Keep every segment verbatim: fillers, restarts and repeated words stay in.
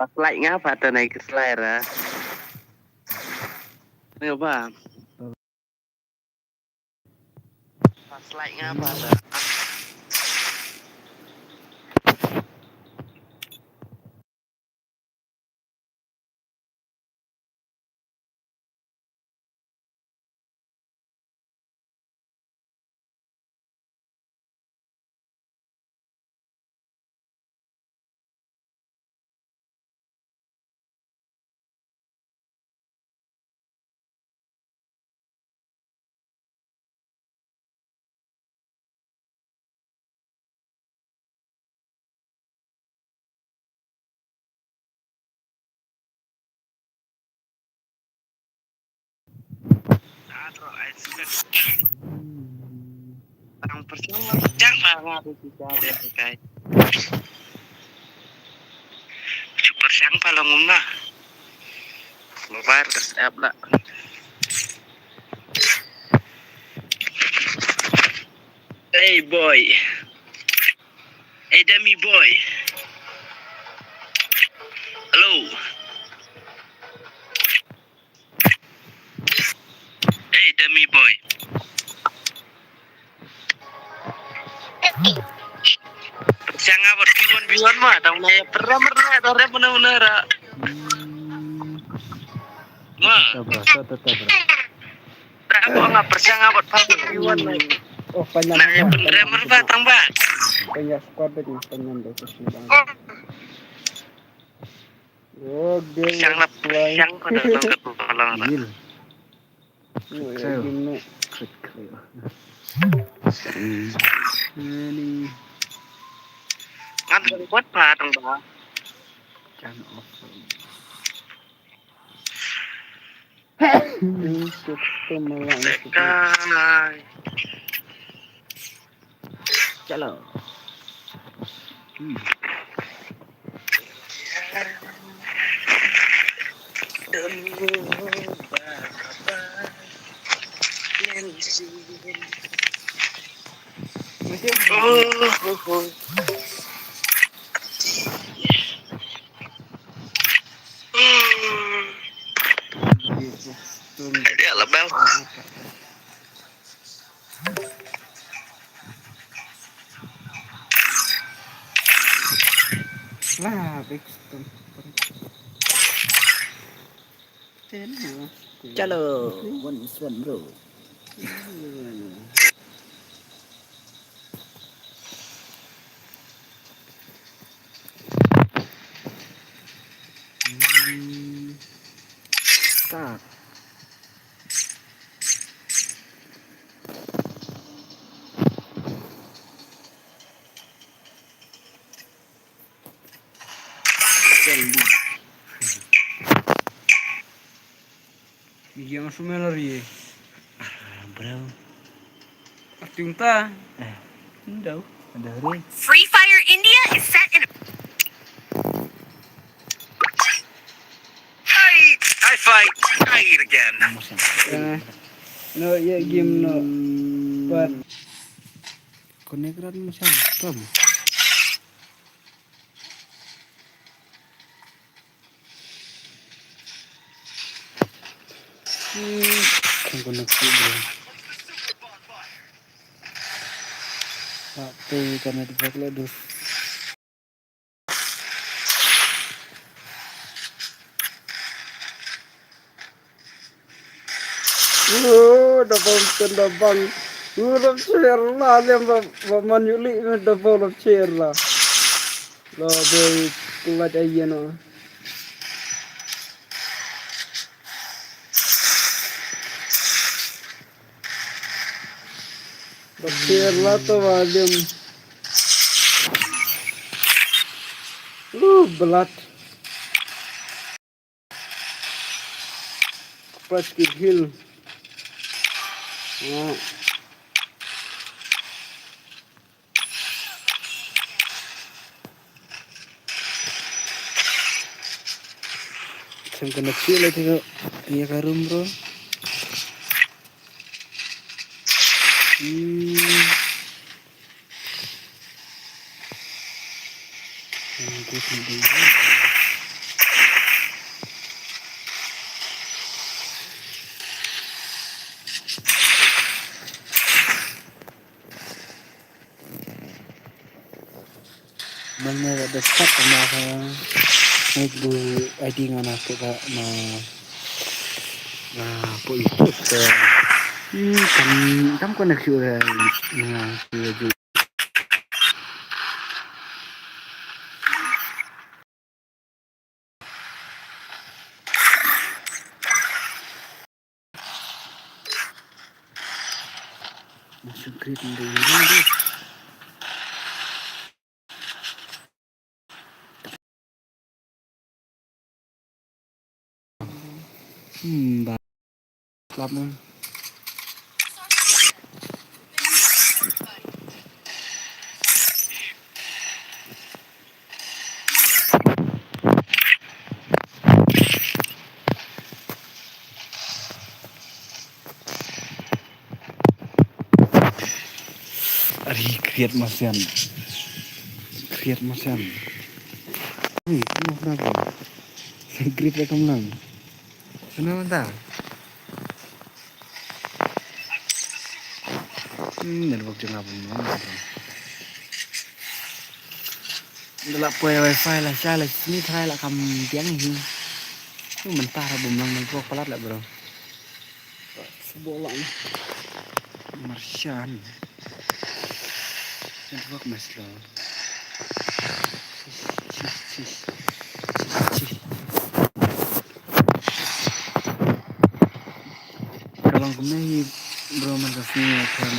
Paslai nga pata nai keslai ra. Nga ba. Paslai nga pata. Ang pertama, jangan ada kita ada kai. Super siang pa long umna. Mobile ka step la. Hey boy. Hey Demi boy. Hello. Hey Demi boy. Siang nga bad piwan piwan ma tang na ya pernah pernah ada rep mana mana ra. Ma. Tabra, tabra, tabra. Ra ko nga persiang nga bad piwan piwan ma. Oh, panjang. Na ya pernah pernah tang ba. Panjang squad ni panjang deh. Siang lap, siang pada tong kat malang. Gil. Kau. Kau. Ngan buat apa tong ba? Jangan off. Tekai. Chalo. Hmm. Dia lebel. Lah, big stone. Chalo, one one bro. Hmm. Start. Yang sumelar ye. Ah, bro. Atung ta. Eh, ndau. Ada hari. Free Fire India is set in. I, I fight, I eat again. Eh, no, ya game no. Hmm. Pat. Connect rat macam tam. Hmm, kan kena klik dia. Tak tu kan ada buat lah dus. Oh, da bang, da bang. Oh, da share la lem ba, ba man yu li, da bang da share la. La be kulat ayen no. Da share la to ba lem. Uh, blood. Pas kid hill. Ya. Sem kena chill aja tu. Iya ka room, bro. Hmm. Mane da desktop ma ha. Ngai bu I D nga na tu ka ma na po itu ka. Hmm, kam kam ko nak sure na sure ju. Masuk grid ni dia. Hmm, ba. Lap ni. Ari, kriat masian. Kriat masian. Ni, kenapa, kenapa? Kriat lah kamu lang. Kenapa tak? Hmm, network jong nga bun mo. Nda la poi wifi la, sha la ni try la kam biang hi. Tu mynta ra bun lang network palat la, bro. Sboh la. Martian. Network mas slow. Ka long kumne hi, bro, man ka sngi akan,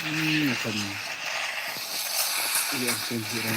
hmm, akan. Ïa, akan hi, bro.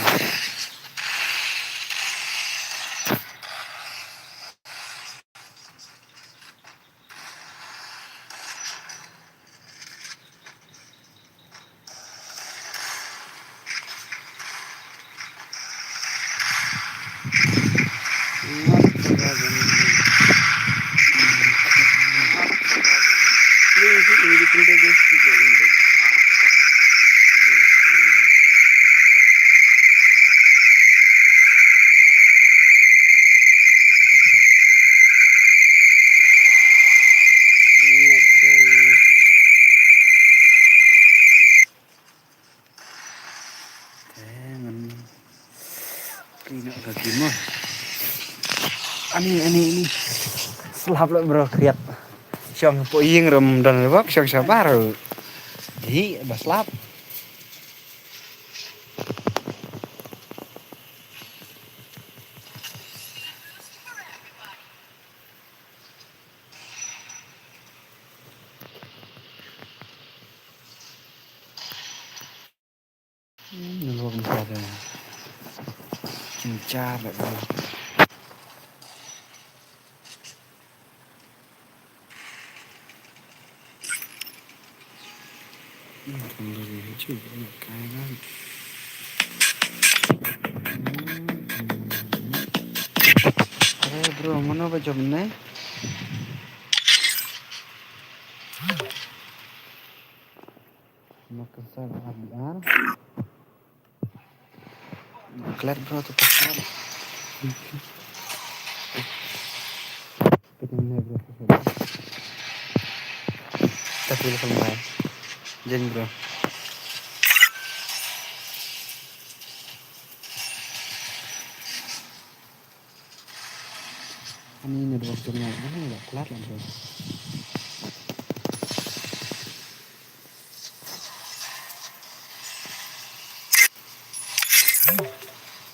Te ngan kino ka kimo. Ani, ani, ani. Slap lah, bro, kriat. Shong po ïing rum don bok, shong shabar. Hi, ba slap. Hmm, nalok ntar deh. Cincar deh, bro. Hmm, kenduri lucu, nak kai kan. Hmm, hmm. Aduh, bro, mana baca benar? Makan sabar, R B R. Klet, bro, tu pasal. Pwdin ne, bro. Tapi lu sama. Jen, bro. Ani network jong nga, ani la klet la, bro.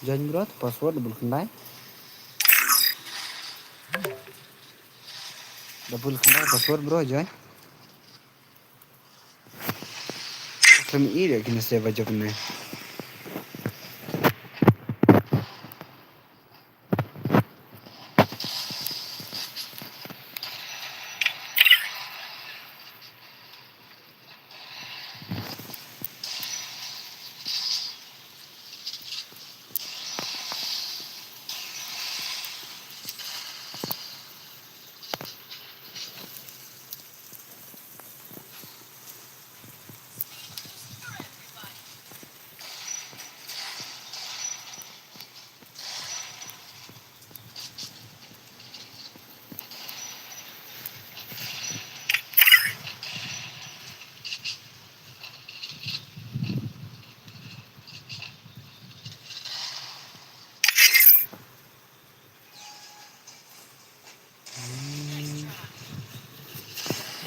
Join, bro, password double khyndai. Double khyndai password, bro, join. Khlem i de kine se ba jop ne.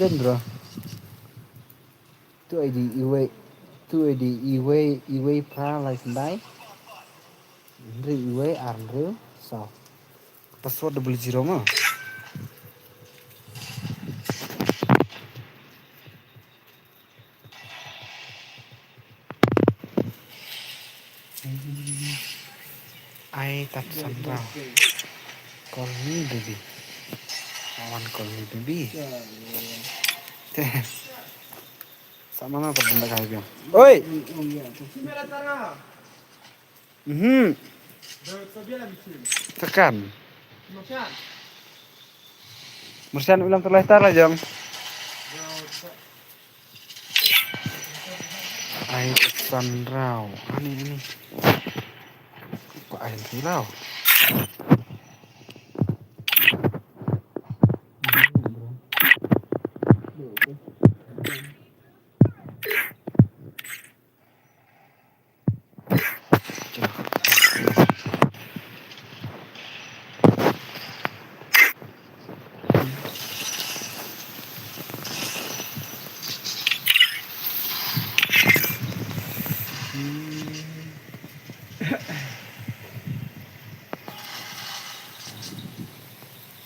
Dendro. Tu ai di iwei. Tu ai di iwei, iwei phra lai khyndai. Hynriew iwei ar hynriew saw. Password double zero ma. Ai tat san raw. Call me baby. I want call me baby. Te. Sama na tat benda kai biang. Oi. Mhm. Tekan. Mersian ulang terlai tar la jong. Ai san raw. Ani, ani. Ko ai san raw.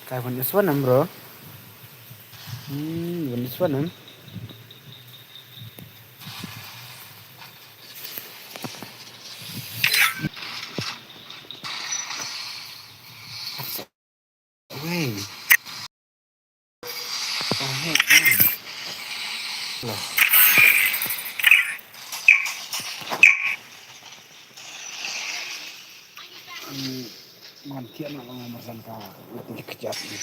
Kai wan iswan em, bro. Hmm, wan iswan em. Wei. Oh, hey, hey. Loh. Hmm, man kian na lang marsan ka. Itu dikejap ni.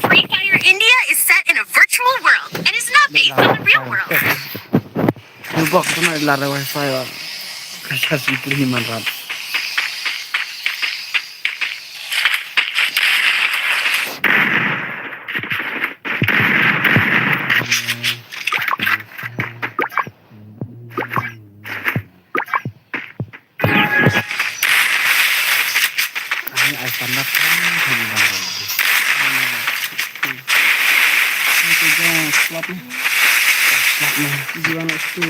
Free Fire India is set in a virtual world and is not based on the real world. Lu bok tu na lar wifi wa. Kerja sipri man rat. Ai, ai, panak, ah, thani bang ram. Ini tu jangan slap ni. Slap ni. Dia nak tu.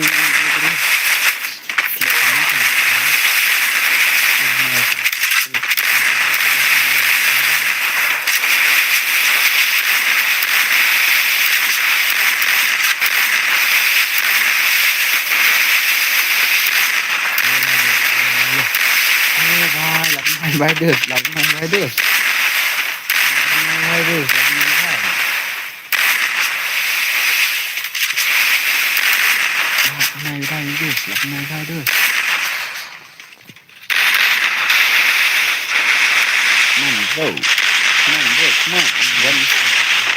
Ayo, bhai, lak mai, bhai, dus, lak mai, bhai, dus. Lak mai, bhai, dus, lak mai, bhai. Lak mai, bhai, dus, lak mai, bhai, dus. Come on, bro. Come on, bro. Come on. One.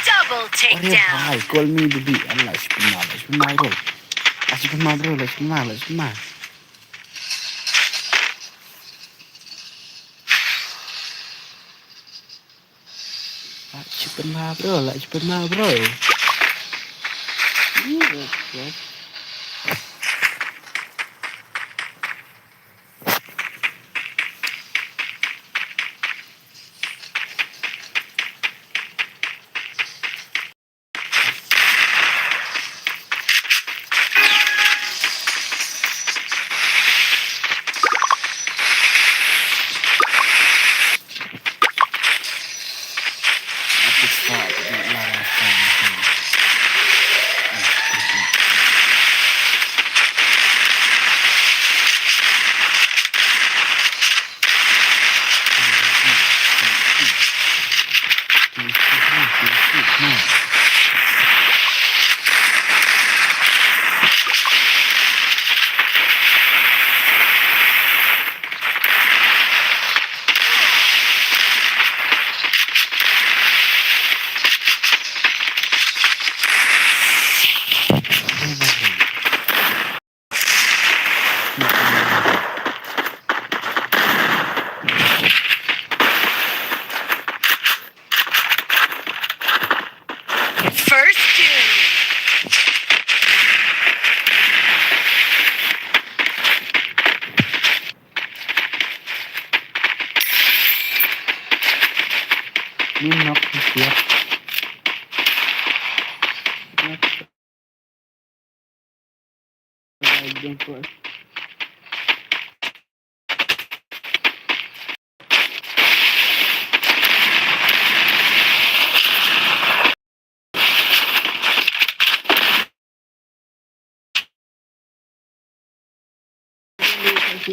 Double takedown. Bhai, call me baby. Allah, shukran, Allah, shukran, bro. Allah, shukran, bro. Allah, shukran, Allah, shukran. Lah, shukran, bro. Lah, shukran, bro. Ih, bro. First doom. Ni nok siap.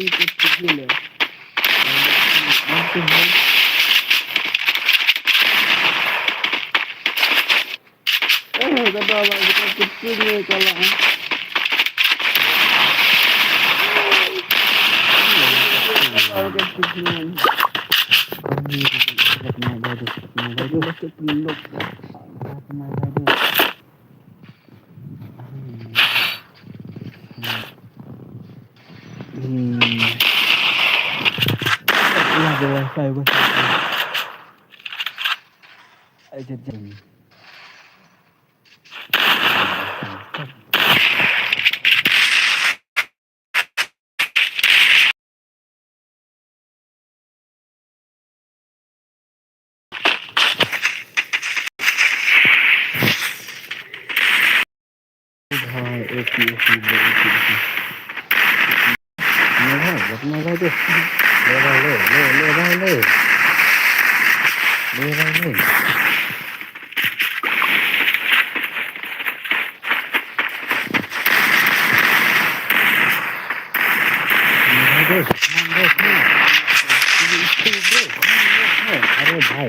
Eh, kata ba kita kecil ni kalau, eh. Kalau kecil ni. Kecil ni. Hmm. Lagi wifi gua. Ayo, jap, jap. Bhai, okay, okay, bro, okay, okay. Le bhai, le bhai, le bhai, le. Le bhai, le, le, le bhai, le. Le bhai, le. अरे भाई,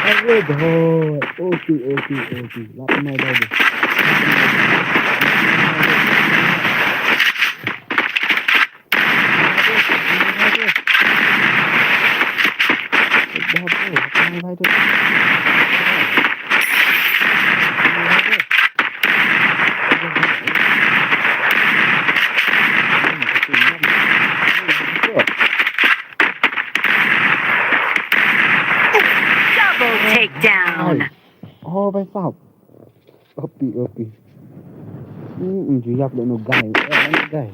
अरे भाई, ओके, ओके, ओके। लात मार दे। Double takedown. Oh, bhai sahab. Api, api. Hmm, hmm, ju yap le no guy. Eh, no guy.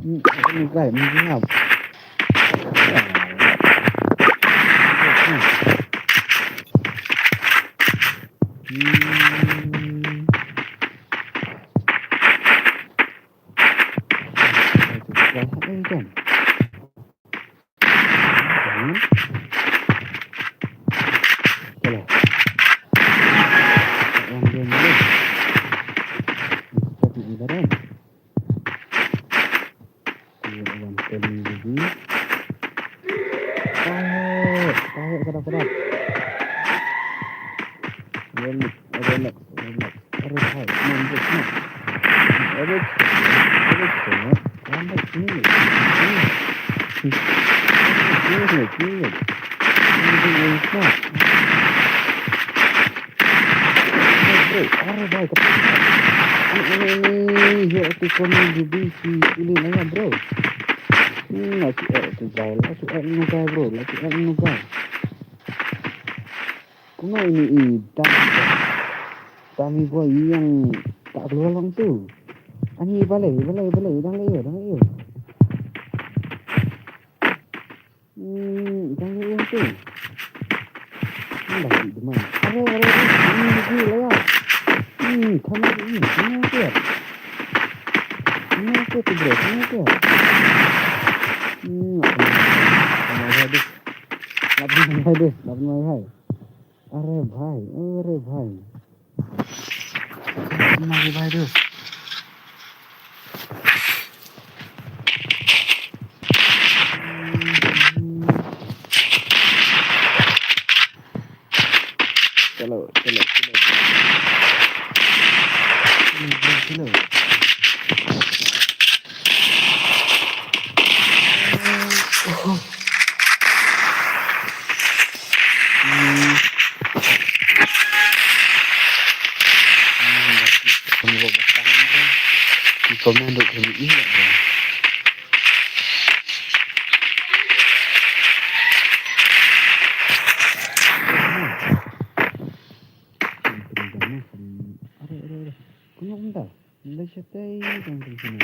Hmm, no guy, hmm, ju yap. Hmm. Aduh, hai, man, bro, man. Aduh, aduh, aduh, man. Lambat sini. Sini, sini, sini. Sini, sini, sini. Aduh, bro, aduh, bhai, kata. Ini, ini, ini, ya, tu kami di bisi, ini, nanya, bro. Hmm, lagi, eh, tu, bhai, lagi, eh, ini, bhai, bro, lagi, eh, ini, bhai. Kumno ini i dang, dang i boy yang tak keluar lang tu. Ani balei, balei, balei, dang leh, dang leh. Hmm, dang leh tu. Ni lagi demam. Are, are, are. Ini lagi lah ya. Hmm, kamu ini, ini tu. Ini tu tu bro, ini tu. Hmm, apa ni? Apa ni? Apa ni? Apa ni? अरे भाई, अरे भाई। मारे भाई रे। चलो, चलो, चलो। चलो, चलो। Lei shatei tang tang sini.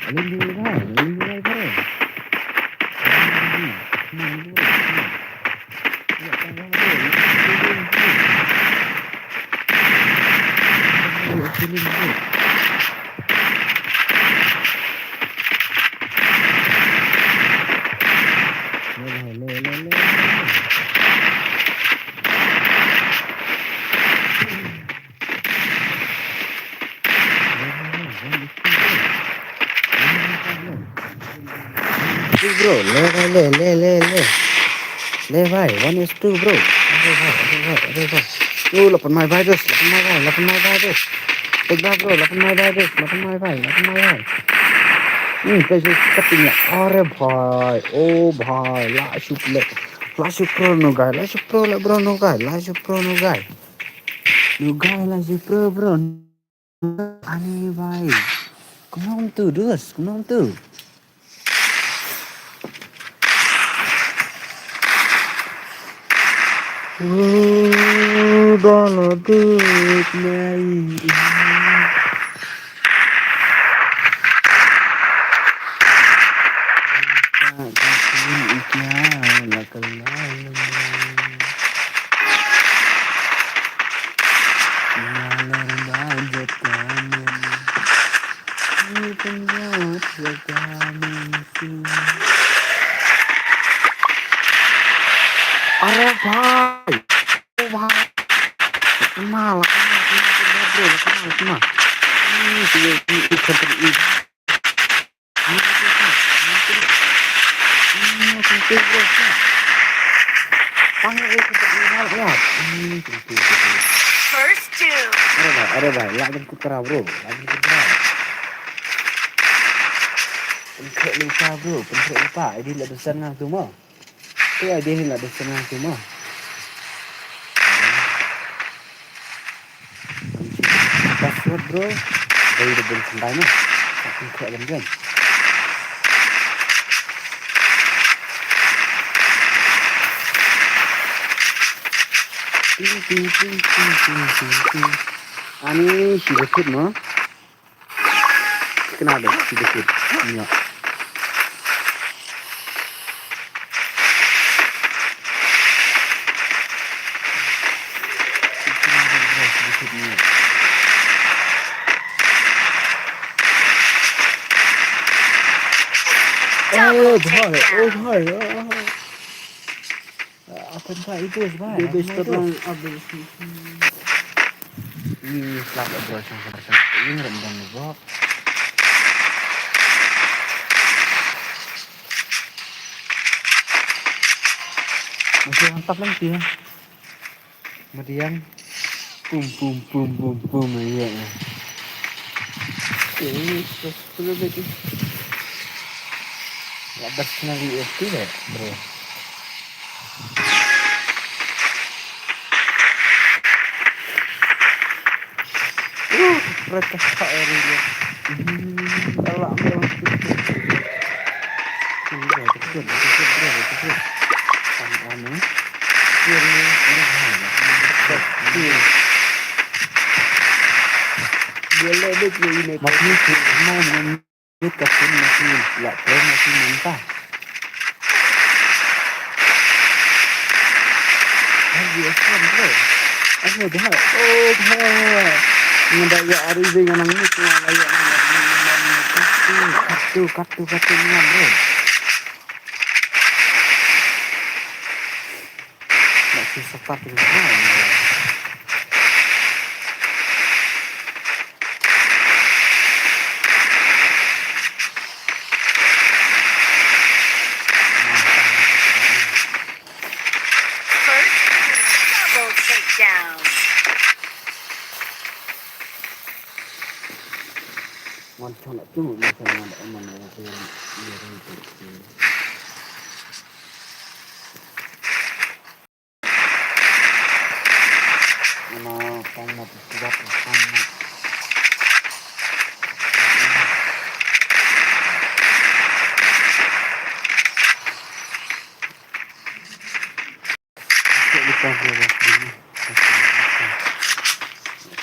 Alin di rai, alin di rai pare. Bro, le, le, le, le, le, le. Le bhai, one is two, bro. Are bhai, are bhai, are bhai. Oh, la pynmai bhai, dos, la pynmai bhai, la pynmai bhai, dos. Tek bhai, bro, la pynmai bhai, dos, la pynmai bhai, la pynmai bhai. Hmm, kai su kating ya. Are bhai, oh bhai, la shu le. La shu pro no guy, la shu pro le bro no guy, la shu pro no guy. No guy, la shu pro, bro. Ani bhai. Kumno tu, dos, kumno tu. Dala dut mai. Are bhai. Oh bhai. Kena, la kena, kena, kena, bro, la kena, la kena. Ini sih, ini, ini, ini, ini. First two. Are bhai, are bhai, la jam kut kra, bro, la jam kut kra. Pynkheh lypa, bro, pynkheh lypa. Ai di la dusan ngang tu mo. Tu ai di la dusan ngang tu mo. Password, bro. Dei da bun khyndai mo. Sa pynkheh ban join. Ting, ting, ting. Ani shi da kut mo. Kena da shi da kut. Nya. Oh bhai, oh bhai, oh. Akan ka itu bhai. Dia best terang habis. Ih, slap bro, sang, sang, sang. Ih, rendang ni bro. Masih mantap lagi dia. Madiang. Pum, pum, pum, pum, pum, ya. Ini terus dulu begitu. Labas nari esti ya, bro. Uh, mereka tak eri dia. Hmm, elak mereka. Ini dah terkejut, terkejut, bro, terkejut. Sama anu. Kiri, ini dah, ini dah. Dia lebih ke ini. Masih mau Lut ka pun ma ki la pro ma ki mynta. Ai, ye, kan, bro. Ai, ye, bhai. Oh, bhai. Nga da ïa ari dei nga nang ni, nga la ïa nang ni, nang ni. Katu, katu, katu, katu, bro. Nak sih sepat ni. First, double takedown. Mon chong nak tu, mon chong nak, mon nak tu, dia tu. Ano, pang mo, pang mo.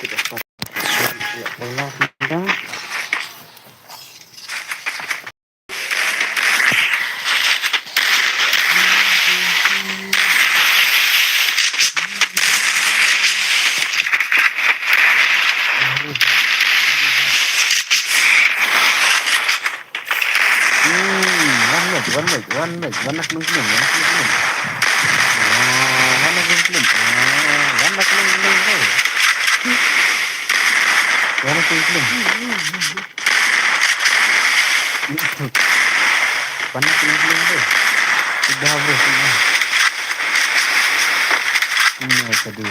Kita dapat. Ya, Allah. Wan leit, wan leit, wan na khlem khlem, wan na khlem khlem. Ah, wan na khlem khlem. Ah, wan na khlem khlem, eh. Wan na khlem khlem. Wan na khlem khlem, eh. Sudah, bro, sudah. Ini tadi.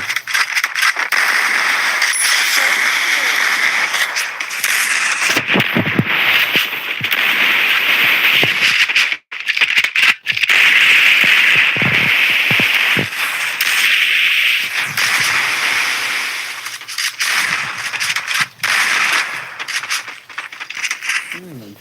Hmm,